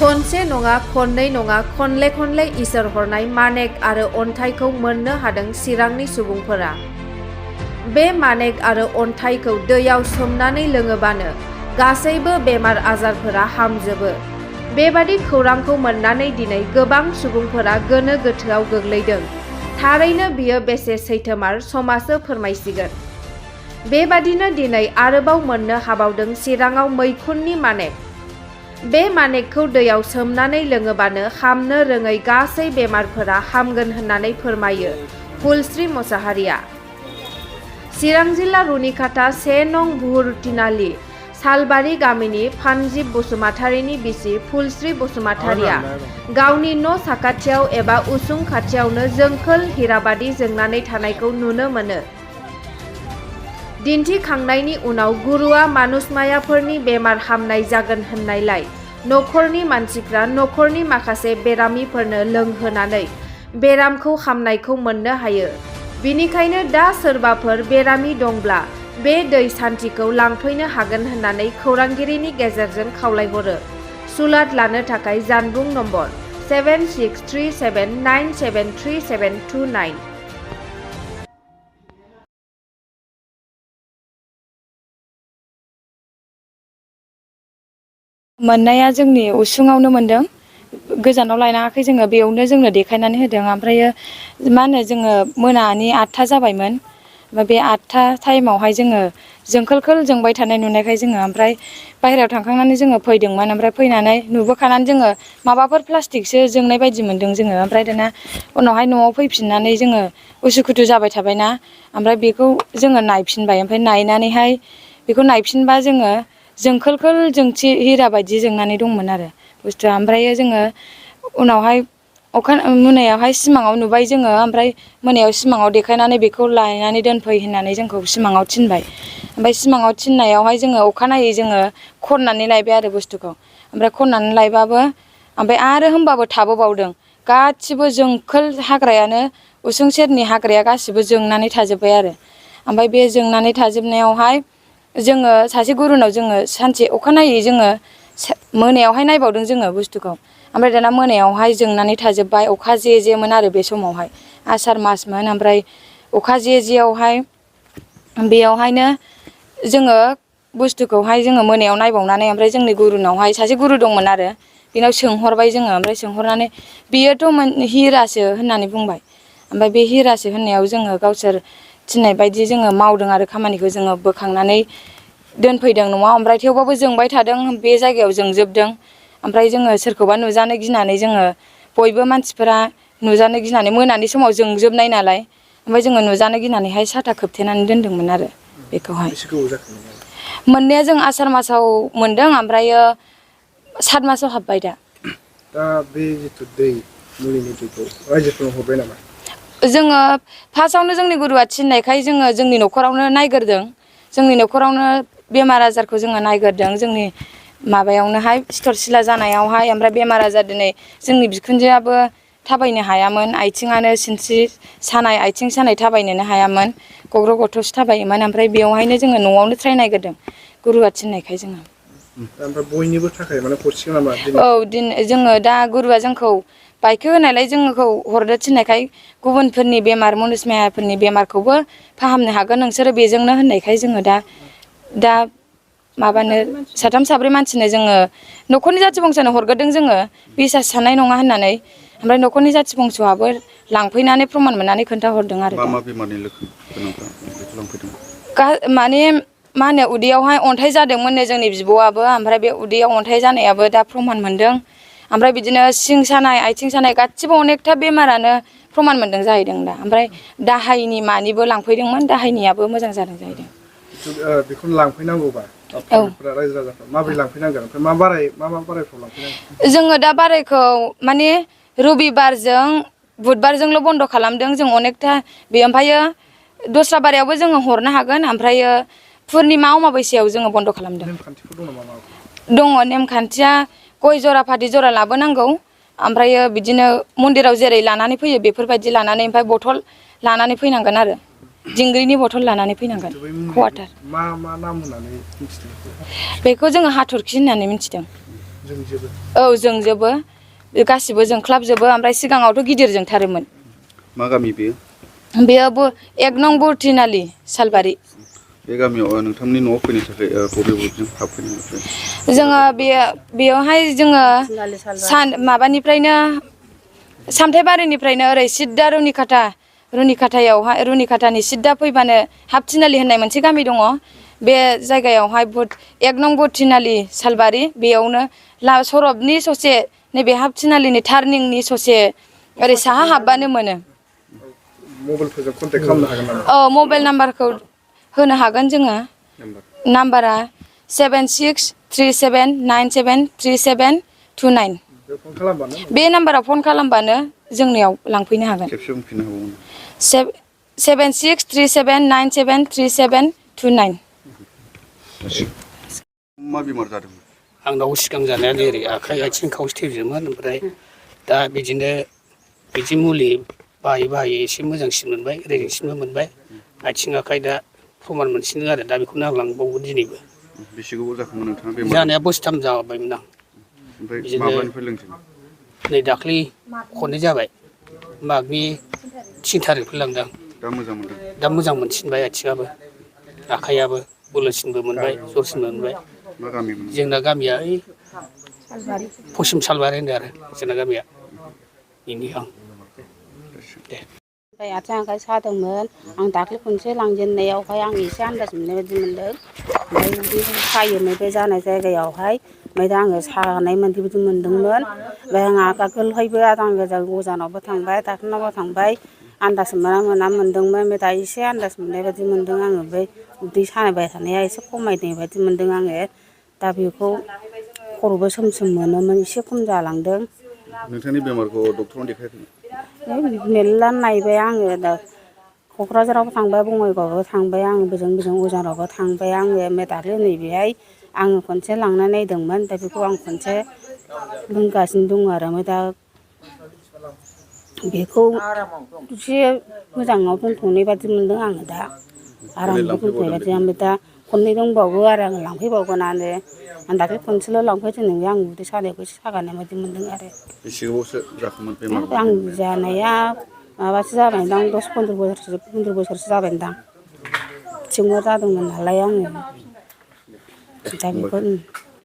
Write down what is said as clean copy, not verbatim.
खनसे नङा खननै नङा खनले खनले इसोर हरनाय मानेक आरो अन्थाइखौ मोननो हादों चिरांनि सुबुंफोरा। बे मानेक आरो अन्थाइखौ दैयाव सोमनानै लोङोबानो गासैबो बेमार आजारफोरा हामजोबो। बेबादि खौरांखौ मोननानै दिनै गोबां सुबुंफोरा गोनो गोथोआव गोग्लैदों। थारैनो बियो बेसे सैथोमार समाजो फोरमायसिगोन। बेबादिनो दिनै आरोबाव मोननो हाबावदों चिराङाव मैखुननि मानेक। बे मानेकखौ दैयाव सोमनानै लोङोबानो हामनो रोङै गासै बेमारफोरा हामगोन होननानै फोरमायो फुलस्रि मोसाहारिया। चिरां जिल्ला रुनिखाता 1 नं बुहुरुतिनालि सालबारि गामिनि फानजिब बसुमतारीनि बिसि फुलस्रि बसुमतारीया गावनि न' साखाथियाव एबा उसुं खाथियावनो जोंखोल हिराबादि जोंनानै थानायखौ नुनो मोनो। दिन्थिखांनायनि उनाव गुरुआ मानुसमायाफोरनि बेमार हामनाय जागोन होननायलाय नखरनि मानसिफ्रा नखरनि माखासे बेरामिफोरनो लोंहोनानै बेरामखौ हामनायखौ मोननो हायो। बिनिखायनो दा सोरबाफोर बेरामि दंब्ला बे दै सान्थिखौ लांफैनो हागोन होननानै खौरांगिरिनि गेजेरजों खावलायहरो। सुलाद लानो थाखाय जानबुं नम्बर 7637973729। मोननाया जोंनि उसुङावनो मोनदों। गोजानाव लायनाङाखै जोङो बेयावनो जोंनो देखायनानै होदों। ओमफ्रायो मा होनो जोङो मोनानि 8था जाबायमोन। बे 8था टाइमावहाय जोङो जोंखोल जोंबाय थानाय नुनायखाय जोङो ओमफ्राय बाहेरायाव थांखांनानै जोङो फैदोंमोन। ओमफ्राय फैनानै नुबोखानानै जोङो माबाफोर प्लास्टिकसो जोंनाय बायदि मोनदों जोङो। ओमफ्राय दाना उनावहाय न'आव फैफिननानै जोङो उसुखुथु जाबाय थाबायना ओमफ्राय बेखौ जोङो नायफिनबाय। ओमफ्राय नायनानैहाय बेखौ नायफिनबा जोङो जोंखोल जोंथि हिरा बायदि जोंनानै दंमोन आरो बुस्थुआ। ओमफ्रायो जोङो उनावहाय मोनायावहाय सिमाङाव नुबाय जोङो। ओमफ्राय मोनायाव सिमाङाव देखायनानै बेखौ लायनानै दोनफै होननानै जोंखौ सिमाङाव थिनबाय। ओमफ्राय सिमाङाव थिननायावहाय जोङो अखानायै जोङो खननानै लायबाय आरो बुस्थुखौ। ओमफ्राय खननानै लायबाबो ओमफ्राय आरो होमबाबो थाबोबावदों। गासिबो जोंखोल हाग्रायानो उसुं सेरनि हाग्राया गासिबो जोंनानै थाजोब्बाय आरो। ओमफ्राय बे जोंनानै थाजोबनायावहाय जोङो सासे गुरुनाव जोङो सानसे अखानायै जोङो मोनायावहाय नायबावदों जोङो बुस्थुखौ। ओमफ्राय दाना मोनायावहाय जोंनानै थाजोब्बाय। अखा जेमोन आरो बे समावहाय आसार मासमोन। ओमफ्राय अखा जेयावहाय बेयावहायनो जोङो बुस्थुखौहाय जोङो मोनायाव नायबावनानै ओमफ्राय जोंनि गुरुनावहाय सासे गुरु दंमोन आरो बेनाव सोंहरबाय जोङो। ओमफ्राय सोंहरनानै बियोथ' हिरासो होननानै बुंबाय। ओमफ्राय बे हिरासो होननायाव जोङो गावसोर थिननाय बायदि जोङो मावदों आरो खामानिखौ जोङो बोखांनानै दोनफैदों न'आव। ओमफ्राय थेवबाबो जोंबाय थादों बे जायगायाव जोंजोबदों। ओमफ्राय जोङो सोरखौबा नुजानो गिनानै जोङो बयबो मानसिफोरा नुजानो गिनानै मोनानि समाव जोंजोबनाय नालाय ओमफ्राय जोङो नुजानो गिनानैहाय साथा खोबथेनानै दोनदोंमोन आरो बेखौहाय। बेसे गोबाव जाखो मोननाया जों आसार मासाव मोनदों। ओमफ्रायो 7 मासाव हाबबाय दा। दा बे जिथु दै मुलिनि दैखौ रायजोफोरनो हरबाय नामा? जोङो फार्स्टआवनो जोंनि गुरुआ थिननायखाय जोङो जोंनि न'खरावनो नायग्रोदों। जोंनि न'खरावनो बेमार आजारखौ जोङो नायग्रोदों। जोंनि माबायावनोहाय सिथर सिला जानायावहाय। ओमफ्राय बेमार आजार दिनै जोंनि बिखुनजोआबो थाबायनो हायामोन। आथिङानो सिनस्रि सानाय आथिं सानाय थाबायनोनो हायामोन। गग्र' गथ'सो थाबायोमोन। ओमफ्राय बेयावहायनो जोङो न'आवनो ट्राय नायग्रोदों गुरुआ थिननायखाय जोङो। ओमफ्राय बयनिबो थाखाय माने हरसिगोन नामा दिनै? औ जोङो दा गुरुआ जोंखौ बायखो होनायलाय जोंखौ हरनो थिननायखाय गुबुनफोरनि बेमार मुनुसमायाफोरनि बेमारखौबो फाहामनो हागोन नोंसोरो बेजोंनो होननायखाय जोङो दा माबानो 3 4 मानसिनो जोङो न'खरनि जाथि बंसनो हरग्रोदों जोङो बिसास साननाय नङा होननानै। ओमफ्राय न'खरनि जाथि बंस'आबो लांफैनानै प्रमान मोननानै खोन्थाहरदों आरो। मा बेमारनि लक्षण गोनांफ्रा बेखौ लांफैदों? माने मा होनो उदैयावहाय अन्थाइ जादोंमोननो जोंनि बिब'आबो। ओमफ्राय बे उदैयाव अन्थाइ जानायाबो दा प्रमान मोनदों। ओमफ्राय बिदिनो सिं सानाय आथिं सानाय गासिबो अनेकथा बेमारानो प्रमान मोनदों जाहैदों दा। ओमफ्राय दाहायनि मानिबो लांफैदोंमोन। दाहायनियाबो मोजां जादों जाहैदों। बेखौनो लांफैनांगौबा औ पाब्लिकफोरा रायजो राजाफ्रा माबोरै लांफैनांगोन? ओमफ्राय मा बारायफ्राव लांफैनांगोन? जोङो दा बारायखौ माने रबिबारजों बुधबारजोंल' बन्द' खालामदों जों अनेकथा ओमफ्रायो दस्रा बारायावबो जोङो हरनो हागोन। ओमफ्रायो पुर्निमा अमाबैसायाव जोङो बन्द' खालामदों। नेमखान्थिफोर दं नामा माबाफोर? दङ नेमखान्थिया गय जरा फाथै जरा लाबोनांगौ। ओमफ्रायो बिदिनो मन्दिराव जेरै लानानै फैयो बेफोरबायदि लानानै ओमफ्राय बथल लानानै फैनांगोन आरो दिंग्रिनि बथल लानानै फैनांगोन। जिथु बै मुलिखौ कवाटार मा नाम होननानै मिथिदों? बेखौ जोङो हाथरखि होननानै मिथिदों। जोंजोबो औ जोंजोबो गासिबो जोंख्लाबजोबो ओमफ्राय सिगाङावथ' गिदिर जोंथारोमोन। मा गामि बेयो? बेयावबो 1 नं बरथिनालि सालबारि। बे गामियाव नोंथांनि न'आव फैनो थाखाय बबे बबेजों हाबफैनो मोनखो? जोङो बेयावहाय जोङो माबानिफ्रायनो सामथाइबारिनिफ्रायनो ओरै सिद्दा रुनिखाथानि सिद्दा फैबानो हाबथिनालि होननाय मोनसे गामि दङ। बे जायगायावहाय 1 नं बरथिनालि सालबारि बेयावनो सरबनि ससे नैबे हाबथिनालिनि टार्निंनि ससे ओरै साहा हाबबानो मोनो। मबाइलफोरजों कन्टेक्ट खालामनो हागोन नामा? औ मबाइल नाम्बारखौ होनो हागोन जोङो। नाम्बारा 7637973729। बे फन खालामबानो बे नाम्बाराव फन खालामबानो जोंनियाव लांफैनो हागोन। खेबसे बुंफिननो हाबावगोन? 7637973729। मा बेमार जादोंमोन? आंनाव सिगां जानाया जेरै आखाइ आथिं खावसे थैजोबोमोन ओमफ्राय दा बिदि मुलि बाहायै एसे मोजांसिन मोनबाय रेजेंसिनबो मोनबाय आथिं आखाइ दा प्रमान मोनसिनदों आरो दा बेखौनो आं लांबावगोन दिनैबो। बेसे गोबाव जाखोमोन नोंथाङा बेमार? जानाया बोसोरथाम जाबायमोन आं। ओमफ्राय बिदिनो माब्लानिफ्राय लोंजेनदों? नै दाख्लै खननै जाबाय मागनि 3 थारिखफोर लांदों। दा मोजां मोनदों? दा मोजां मोनसिनबाय आथिङाबो आखाइयाबो बोलोसिनबो मोनबाय जरसिनबो मोनबाय। मा गामिमोन? जोंना गामिया ओइ पश्चिम सालबारि होनो आरो जोंना गामिया बेनि आं दे। ओमफ्राय आथिं आखाइ सादोंमोन आं दाख्लै खनसे लांजेननायावहाय आं एसे आन्दाज मोननाय बायदि मोनदों। ओमफ्राय उदै सायोमोन बे जानाय जायगायावहाय ओमफ्राय दा आङो सानाय बायदि मोनदोंमोन। ओमफ्राय आं आगोलहायबो आजां गाजां अजानावबो थांबाय डक्टरनावबो थांबाय आन्दाज मोना मोनदोंमोन। ओमफ्राय दा एसे आन्दाज मोननाय बायदि मोनदों आङो। ओमफ्राय उदै साबाय थानाया एसे खमायनाय बायदि मोनदों आङो। दा बेखौ खर'बो सोम सोम मोनोमोन एसे खम जालांदों। नोंथांनि बेमारखौ डक्टरनाव देखायाखैमोन? मेरला नायबाय आङो दा क'क्राझारावबो थांबाय बङाइगावआवबो थांबाय आं बोजों अजानावबो थांबाय आङो। ओमफ्राय दाख्लै नैबेहाय आङो खनसे लांनाय नायदोंमोन दा बेखौ आं खनसे लोंगासिनो दङ आरो। ओमफ्राय दा बेखौ एसे मोजाङाव दोनथ'नाय बादि मोनदों आङो दा। देलाय आरामाव दोनथ'नाय लांफैबावदों बादि बेखौ। ओमफ्राय दा खननै दंबावो आरो आं लांफैबावगोनानो। आं दाख्लै खनसेल' लांफैदों आं उदै सानायखौ एसे सागानाय बायदि मोनदों आरो। बेसे गोबावसो जाखोमोन बेमार आं जानाया? जानाया माबासो जाबायदां 10-15 बोसोरसो जाबायदां। टिउमार जादोंमोन नालाय आङो दा बेखौ